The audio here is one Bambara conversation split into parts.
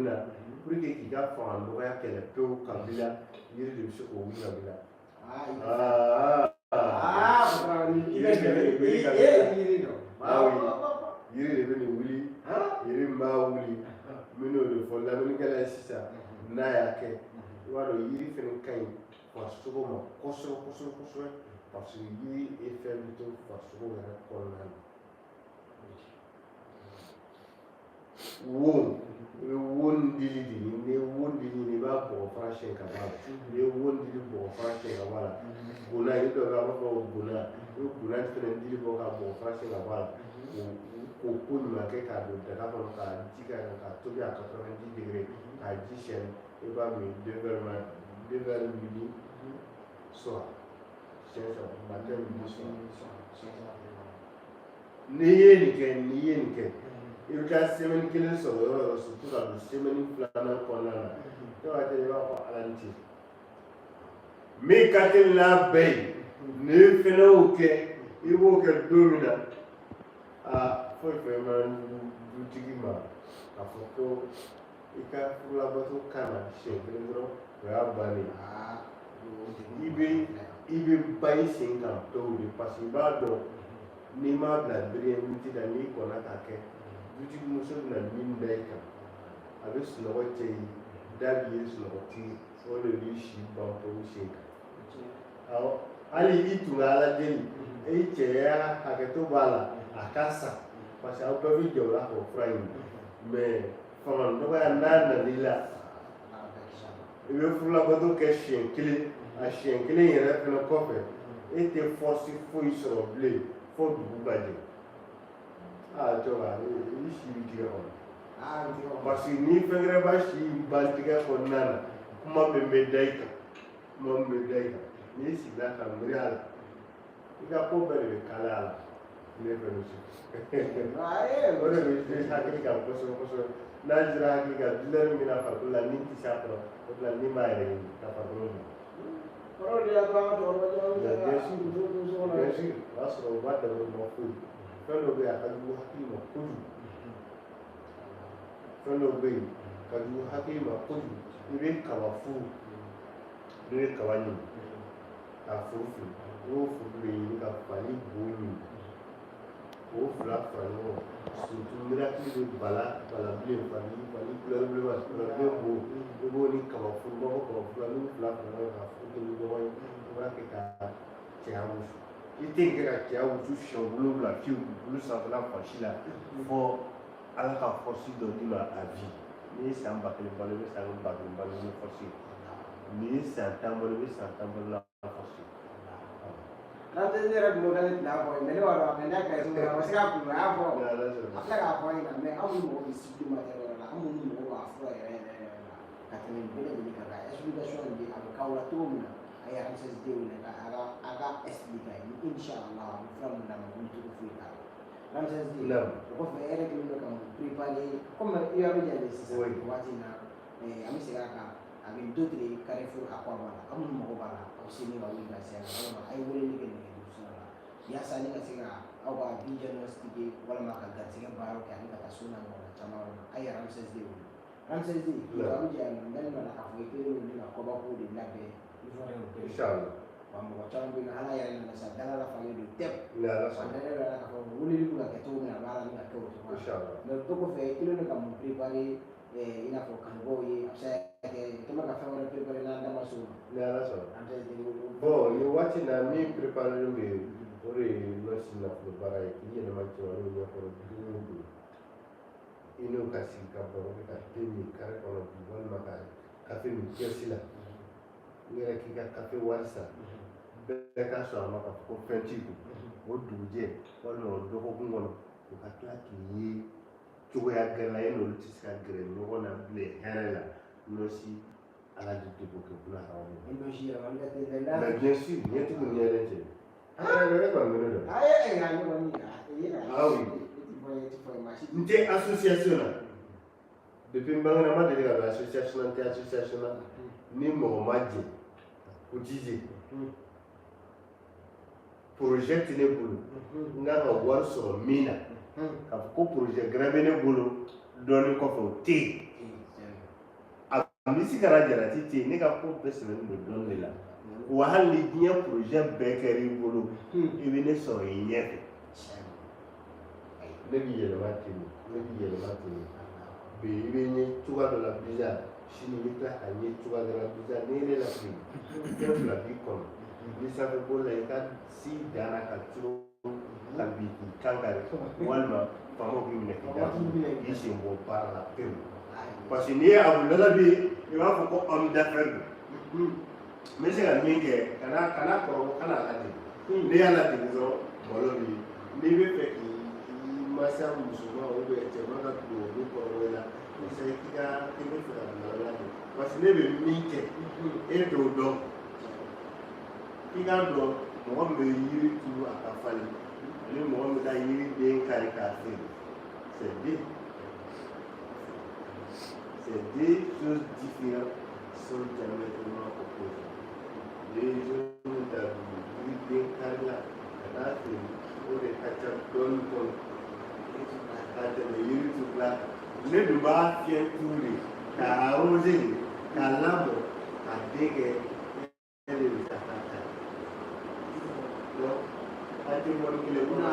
min na pour que k'i ka fanga dɔgɔya kɛlɛ pewu ka b'i la, yiri de bɛ se k'o wuli ka b'i la. Ah, yiri de bɛ nin wuli ka b'i la. Yiri dɔn. Ah oui, yiri de bɛ nin wuli. Yiri min b'a wuli, n bɛn'o de fɔ lamɛnnikɛla ye sisan. N'a y'a kɛ, i b'a dɔn yiri fɛnɛ ka ɲi farisogo ma kosɛbɛ kosɛbɛ kosɛbɛ, parce que yiri effet bɛ to farisogo yɛrɛ kɔnɔna na. Wo, i bɛ wo dili de ɲini. N'i ye wo dili ɲini, i b'a bɔgɔ fara siyɛn ka bɔ a la. N'i ye wo dili bɔgɔ fara siyɛn ka bɔ a la, gona yiri dɔ bɛ yen, an b'a fɔ ko gona, i bɛ gona fɛnɛ dili bɔ k'a bɔgɔ fara siyɛn ka bɔ a la, k'o ko ɲuman kɛ k'a don daga kɔnɔ, k'a ji k'a kan, k'a tobi à 90 degrés, k'a ji sɛni. I b'a min deux verres ma, deux verres midi, soir, siɲɛ saba, matin, midi, soir. N'i ye nin kɛ, n'i ye nin kɛ, i bɛ taa semaine kelen sɔrɔ yɔrɔ o yɔrɔ, surtout ka don semaine filanan kɔnɔna na, e b'a kɛ, i b'a fɔ Ala ni ce. Min ka teli n'a bɛɛ ye, n'i fɛnɛ y'o kɛ, i b'o kɛ don min na, aa, foyi fɛn ma dutigi ma k'a fɔ ko i ka furulabato kana siɲɛ kelen dɔrɔn, o y'a bannen. I bɛ ba i sen kan pewu de, parce que i b'a dɔn n'i m'a bila dernière minute la, n'i kɔnna k'a kɛ, dutigi muso bɛna min da i kan, a bɛ sunɔgɔ cɛ i da b'i ye, sunɔgɔ t'i ye, o de b'i si ban pewu sen kan. Awɔ, hali i tun ka Ala deli, i cɛya hakɛto b'a la, a ka sa, parce que aw bɛɛ bɛ jɛ o la k'o fura ɲini. Mais fanga dɔgɔya n'a nan'i la, i bɛ furulabato kɛ siɲɛ kelen, a siɲɛ kelen yɛrɛ fɛnɛ kɔfɛ, e tɛ force foyi sɔrɔ bilen fo dugu ka jɛ. Aa cɛba, i si bɛ tigɛ kɔnɔ, parce que ni fɛn wɛrɛ b'a si ban tigɛ kɔnɔna na, kuma min bɛ da i kan, kuma min bɛ da i kan, n'i sigila ka miiri a la, i ka ko bɛɛ de bɛ kalaya a la. Ne fɛ misi o de bɛ hakili kan kosɛbɛ kosɛbɛ. N'a jira hakili kan, douleur min bɛna farikolo la, ni tɛ se a kɔrɔ, o de la ni b'a yɛrɛ ɲini ka farikolo bila. Kɔrɔ de y'a to an ka cɛkɔrɔba caman bɛ se ka Bien sûr. muso to so kɔnɔ. Bien sûr, o y'a sɔrɔ u b'a dabɔ ma foyi. Fɛn dɔ bɛ yen, a ka jugu hakili ma kojugu. Fɛn dɔw bɛ yen, ka jugu hakili ma kojugu. I bɛ kaba furu, n'i ye kaba ɲini k'a furu fili, i b'o furu de ɲini ka fali bo ɲini k'o fila fara ɲɔgɔn kan. Surtout miracle bɛ bala bala bilen, fali fali couleur bilenman, bala bilen bo, i b'o ni kaba furu, b'a fɔ kaba furu, n'i y'o fila fara ɲɔgɔn kan k'a furu kɛ ni ɲɔgɔn ye, i b'a kɛ ka cɛya wusu. I tɛ nin kɛ ka cɛya wusu siɲɛ 7 fiyewu dugukolo sanfɛla fan si la, fɔ Ala ka force dɔ d'i ma à vie. N'i ye san 1000 balo, i bɛ san 1000 balo ni force ye. N'i ye san 10 balo, i bɛ san 10 balo la force ye. N'an tɛ, ne yɛrɛ tun b'o kɛ, ne tun t'a fɔ ye, mais ne b'a dɔn a ka n'a ka so, a ma se k'a kun, a y'a fɔ, Ni Ala sɔnna. A filɛ k'a fɔ an ɲɛna, mais anw ni mɔgɔ bɛ supplémentaire wɛrɛ la, an minnu mago b'a fura yɛrɛ yɛrɛ yɛrɛ la ka tɛmɛ nin bɛɛ lajɛlen kan, ka explication di a bɛ k'aw la cogo min na, a ye Ramsès den wele ka a ka expliquer a ye ni inshallah a bɛ fura min d'a ma, wuli cogo foyi t'a la. Ramsès den, o kɔfɛ, e yɛrɛ kɛlen don ka mun préparer comme i bɛ Abidjan de sisan? Oui. O waati in na, an bɛ segin a kan avec d'autres Carrefour Akwaba la. Aw minnu mago b'a la, aw bɛ se ni ka wuli ka se yan, walima a ye weleli kɛ nɛgɛjuru sira la yaasa ni ka se ka aw ka bi diagnostiquer, walima ka garisɛgɛ baaraw kɛ, ani ka taa so n'a ɲɔgɔnna caman na. A ye Ramsès den wele. Ramsès den, Abidjan yan nɔ, n dalen b'a la k'a fɔ i kelen don ka kɔbako de labɛn Ivoirien bɛɛ. Inshallah. Wa mɔgɔ caman bɛ yen nɔ, hali a yɛrɛ nana sa, dala la falen don tɛp. Ni Ala Wa sɔnna. Dalen b'a la k'a fɔ weleli bɛ ka kɛ cogo min na, a b'a la ni ka kɛ o cogo la. Inshallah. Mais o kɔfɛ, i kelen don ka mun préparer, i n'a fɔ kanubaw ye, a bɛ se ka kɛ i kɛlen bɛ ka fɛn wɛrɛ préparer n'an da ma s'o ma? Ni Ala sɔnna. Ramsès den ko. Bon, nin waati in na, min préparé bɛ yen, o de ye nɔsi nafolo baara ye, k'i yɛlɛma cɛmaninw ɲɛkɔrɔ don o don, i n'o ka sigi ka baro kɛ, ka te min kare kɔnɔ bi, walima ka kafe min kɛsi la, i yɛrɛ k'i ka kafe wari sara, bɛɛ ka sɔn a ma k'a fɔ ko fɛn t'i kun. O dugujɛ walima o dɔgɔkun kɔnɔ, o ka tila k'i ye cogoya gɛrɛ la, e n'olu tɛ se ka gɛrɛ ɲɔgɔn na bilen hɛrɛ la. Nɔsi Ala de b'o kɛ buna hadamaden. Ni nɔsi yɛlɛmali ka teli dɛ. Mais bien sûr, ɲɛtigiw ni ɲɛlen cɛ. Ah, ne kɔni bɛ ne dɔn. Ayi, ayi, ne kɔni, Ah oui. e ti fɔ, e ti fɔ maa si. N tɛ association na. Depuis n bangena, n ma deli ka don association na, n tɛ association na. Ni mɔgɔ ma jɛ, cotiser. Projet tɛ ne bolo. N kan ka wari sɔrɔ min na, k'a fɔ ko projet gɛrɛ bɛ ne bolo dɔɔnin kɔfɛ, o tɛ yen. Misikala jalati tɛ yen. Ne ka ko bɛɛ sɛbɛnnen don dɔnni de la. Wa hali ni diɲɛ projet bɛɛ kɛra i bolo, i bɛ ne sɔrɔ i ɲɛfɛ. Ne bɛ yɛlɛma ten de, ne bɛ yɛlɛma ten de. Bi i bɛ n ye cogoya dɔ la bizarre, sini i bɛ tila ka n ye cogoya dɔ la bizarre. N'i ye ne lafili, fɛn fila b'i kɔnɔ. Ni sanfɛ boli la, i ka si dan na ka turu ka bin k'i kan kari, walima faamaw k'i minɛ k'i datugu, k'i sen bɔ baara la pewu. Parce que n'i ye Abu Lalabi ye, i b'a fɔ ko homme d'affaires don. N bɛ se ka min kɛ, kana kɔrɔbɔ, kana ladege. N'i y'a ladege dɔrɔn, malo b'i ye. N'i bɛ fɛ k'i mansa musoman ou bien cɛman ka tugu olu kɔrɔbɔ i la, i bɛ se k'i ka k'i bɛ fɛ ka bila lajɛ. Parce que ne bɛ min kɛ, e t'o dɔn. I k'a dɔn, mɔgɔ min bɛ yiri turu a ka falen ani mɔgɔ min bɛ taa yiri den kari k'a feere, c'est deux choses différentes, sont diamétralement opposées. Les jeunes ta yiriden kari la ka taa feere, o de ka ca dɔɔni kɔnɔ ka tɛmɛ yiri turula kan. Ne dun b'a fiyɛ turu de, k'a arroser de, k'a lamɔ, k'a den kɛ, e de bɛ taa k'a kari. Donc an tɛ mɔni kelen kɔnɔ,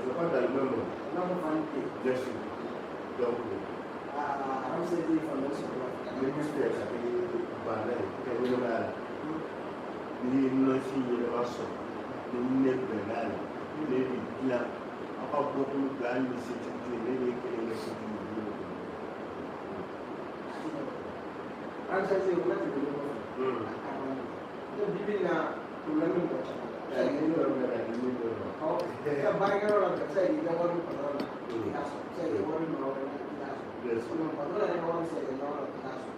c'est pas dans le même monde, bien sûr. Donc ni bɛ fɛ ka kɛ baara ye i ka ɲɛnamaya la, n'i ye nɔnsi ɲɛnama sɔrɔ, ni ne bɛnna la, ne bɛ dilan aw ka bɔkolo bɛɛ, hali ni setigi tɛ yen, ne bɛ kelen kɛ setigi ye. Bi bi in na, problème bɛ mɔgɔ caman na. Baarakɛyɔrɔ la, a bɛ se ka kɛ i ka wari bɛ patɔrɔn na, i t'a sɔrɔ. A bɛ se ka kɛ wari bɛ maa wɛrɛ la, i t'a sɔrɔ. Patɔrɔn yɛrɛ ka wari bɛ se ka kɛ yɔrɔ la, i t'a sɔrɔ.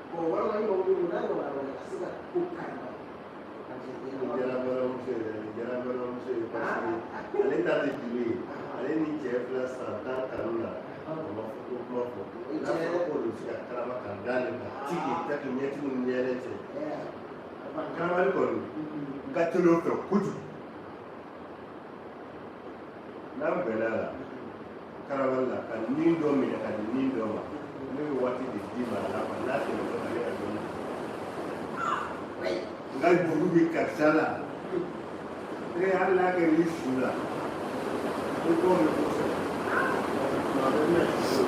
Bon, walima i mago bɛ mun n'a ɲɔgɔnna wɛrɛ ka se ka ko kari. Nin diyara balimamuso ye dɛ, nin diyara balimamuso ye, parce que ale ta tɛ juru ye. Ale ni cɛ filɛ san 10 kanu na, o ma fɔ ko kuma fɔ. N'a fɔra k'olu bɛ se ka karaba ka d'ale ma tigi taki ɲɛtigiw ni yɛlɛ cɛ. Karabali kɔni n ka teli o fɛ kojugu. N'an bɛnna la karabali la, ka nin dɔ minɛ ka di nin dɔ ma, ne bɛ waati de d'i ma a la, n'a tɛmɛna ale ka dɔnni. N ka juru bɛ karisa la, e hali n'a kɛra i su la, i kɔ bɛ ko sɔrɔ. Tuma bɛɛ bɛna su.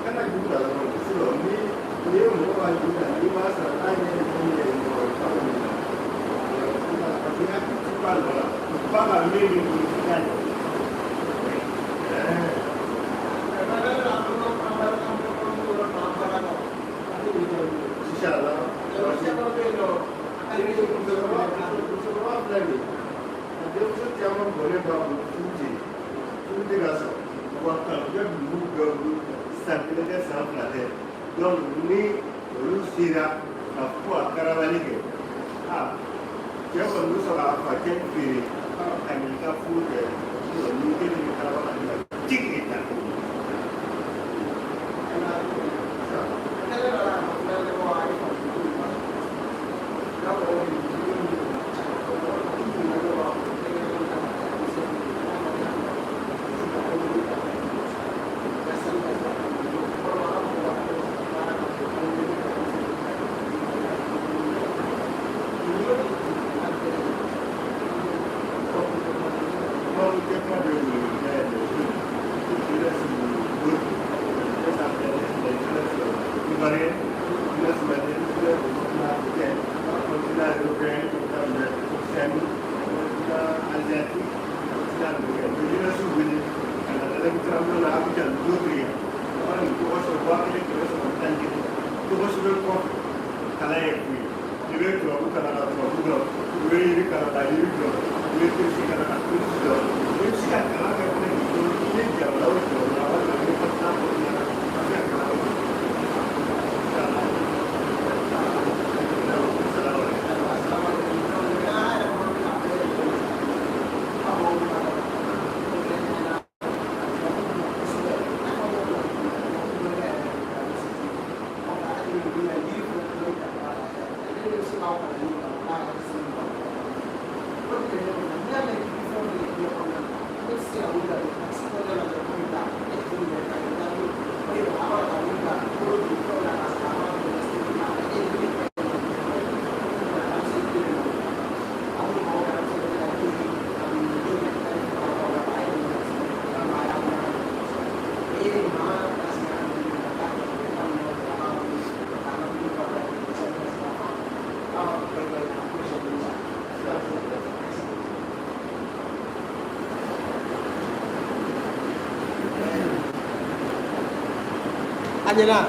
Kana juru ta dɔrɔn, sinon ni ye mɔgɔ ka juru ta, n'i m'a sara, n'a ɲɛ ye min ye mɔgɔ ye, k'a bɛ minɛ. Parce que hakili ti b'a nɔ la, f'a ka min b'i bolo, i k'a ɲɛ. Inshallah. Musokɔrɔba filɛ nin ye, a denmuso caman bɔnnen b'a bolo, furu tɛ yen, furu tɛ ka sɔrɔ, wa kalanjɛ b'u bɛɛ bolo, san kelen tɛ, san fila tɛ. Donc ni olu sera ka fɔ ka karabali kɛ, a cɛ kɔni bɛ sɔrɔ k'a facɛ feere ka n'i ka furu kɛ. Sinon ni kelen bɛ karaba ka di ti k'i ta. Kalan ye fu ye. I bɛ tubabu kalan ka tubabu dɔn, i bɛ yiri kalan ka yiri dɔn, i bɛ kirisi kalan ka kirisi dɔn, i bɛ se ka kalan kɛ fɛnɛ k'i to i ye jamana o jamana walima i bɛ continent o continent na, i bɛ se ka kalan kɛ. Inshallah. ka wuli ka don takisi kɔnɔna la dɔrɔn k'aw bɛ taa e tɛ foyi yɛrɛ ta i bɛ taa ni a b'a ka wuli ka bolo don fɛnw na ka sɔrɔ a ma diagnostic a e de bɛ fɛn A ɲɛna.